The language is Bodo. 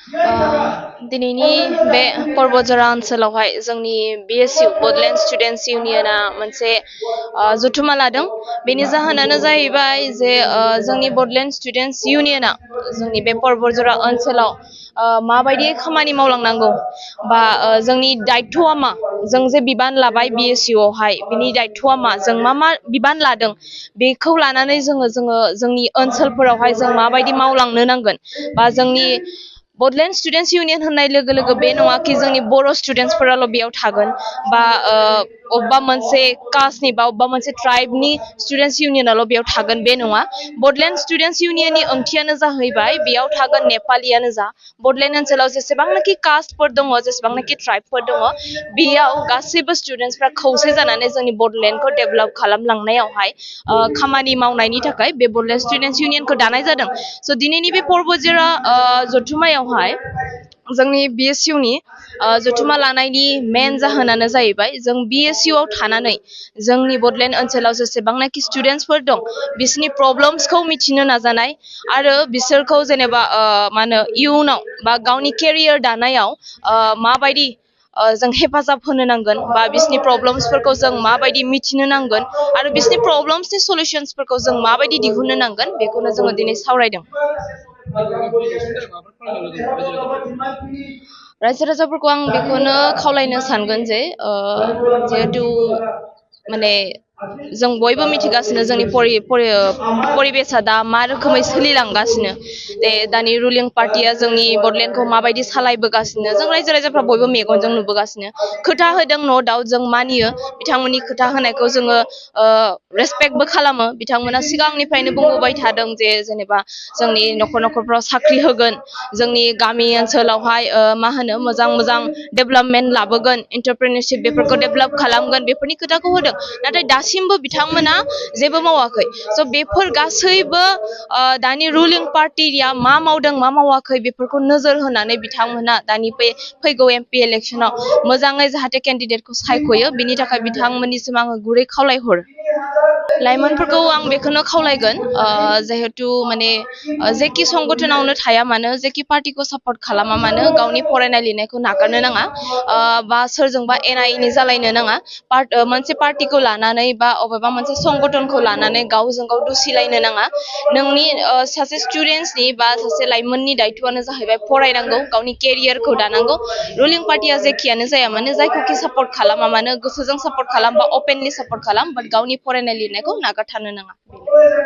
दिनैनि बे पर्बतजरा ओनसोलावहाय जोंनि BSU बड'लेण्ड स्टुडेन्टस इउनियना मोनसे जथुमा लादों। बेनि जाहोनानो जाहैबाय जे जोंनि बड'लेण्ड स्टुडेन्टस इउनियना जोंनि बे पर्बतजरा ओनसोलाव माबायदि खामानि मावलांनांगौ बा जोंनि दायथ'आ मा, जों जे बिबान लाबाय BSU आवहाय बिनि दायथ'आ मा, जों मा बिबान लादों बेखौ लानानै जोङो जोंनि ओनसोलफोरावहाय जों माबायदि मावलांनो नांगोन बा जोंनि बड'लेण्ड स्टुडेन्टस इउनियन होननाय लोगो लोगो बे नङा कि जोंनि बर' स्टुडेन्टसफोराल' बेयाव थागोन बा अबेबा मोनसे कास्टनि बा अबेबा मोनसे ट्राइबनि स्टुडेन्टस इउनियनाल' बेयाव थागोन बे नङा। बड'लेण्ड स्टुडेन्टस इउनियननि ओंथियानो जाहैबाय बेयाव थागोन नेपालियानो जा, बड'लेण्ड ओनसोलाव जेसेबांनाखि कास्टफोर दङ, जेसेबांनाखि ट्राइबफोर दङ, बेयाव गासैबो स्टुडेन्टसफ्रा खौसे जानानै जोंनि बड'लेण्डखौ डेभेलप खालामलांनायावहाय खामानि मावनायनि थाखाय बे बड'लेण्ड स्टुडेन्टस इउनियनखौ दानाय जादों। स' दिनैनि बे पर्बतजरा जथुमायावहाय जोंनि BSUनि जथुमा लानायनि मेन जाहोनानो जाहैबाय जों BSU आव थानानै जोंनि बड'लेण्ड ओनसोलाव जेसेबांनाखि स्टुडेन्टसफोर दं बिसोरनि प्रब्लेम्सखौ मिथिनो नाजानाय आरो बिसोरखौ जेनेबा मा होनो इयुनाव बा गावनि केरियार दानायाव माबायदि जों हेफाजाब होनो नांगोन बा बिसोरनि प्रब्लेम्सफोरखौ जों माबायदि मिथिनो नांगोन आरो बिसोरनि प्रब्लेम्सनि सलिउसन्सफोरखौ जों माबायदि दिहुननो नांगोन बेखौनो जोङो दिनै सावरायदों। रायजो राजाफोरखौ आं बेखौनो खावलायनो सानगोन जे जिहेथु माने जों बयबो मिथिगासिनो जोंनि परिबेसा दा मा रोखोमै सोलिलांगासिनो, जे दानि रुलिं पार्टिया जोंनि बड'लेण्डखौ माबायदि सालायबोगासिनो जों रायजो राजाफ्रा बयबो मेगनजों नुबोगासिनो। खोथा होदों न' डाउट जों मानियो, बिथांमोननि खोथा होनायखौ जोङो रेसपेक्टबो खालामो। बिथांमोना सिगांनिफ्रायनो बुंबोबाय थादों जे जेनेबा जोंनि न'खरफ्राव साख्रि होगोन, जोंनि गामि ओनसोलावहाय मा होनो मोजां डेभेलपमेन्ट लाबोगोन, एन्टारप्रेनिउरशिप बेफोरखौ डेभेलप खालामगोन, बेफोरनि खोथाखौ होदों। नाथाय दासिमबो बिथांमोना जेबो मावाखै। स' बेफोर गासैबो दानि रुलिं पार्टिया मा मावदों मा मावाखै बेफोरखौ नोजोर होनानै बिथांमोना दानि फैगौ MP इलेक्सनाव मोजाङै जाहाथे केन्डिडेटखौ सायख'यो, बिनि थाखाय बिथांमोननिसिम आङो गुरै खावलायहरो। लाइमोनफोरखौ आं बेखौनो खावलायगोन जिहेतु माने जेखि संगठनावनो थाया मानो, जेखि पार्टिखौ सापर्ट खालामा मानो, गावनि फरायनाय लिरनायखौ नागारनो नाङा बा सोरजोंबा एना एनि जालायनो नाङा। मोनसे पार्टिखौ लानानै बा अबेबा मोनसे संगठनखौ लानानै गावजों गाव दुसिलायनो नाङा। नोंनि सासे स्टुडेन्टसनि बा सासे लाइमोननि दायथ'आनो जाहैबाय फरायनांगौ, गावनि केरियारखौ दानांगौ। रुलिं पार्टिया जेखियानो जाया मानो, जायखौखि सापर्ट खालामा मानो, गोसोजों सापर्ट खालाम बा अपेनलि सापर्ट खालाम, बाट गावनि फरायनाय लिरनायखौ नागारथारनो नाङा।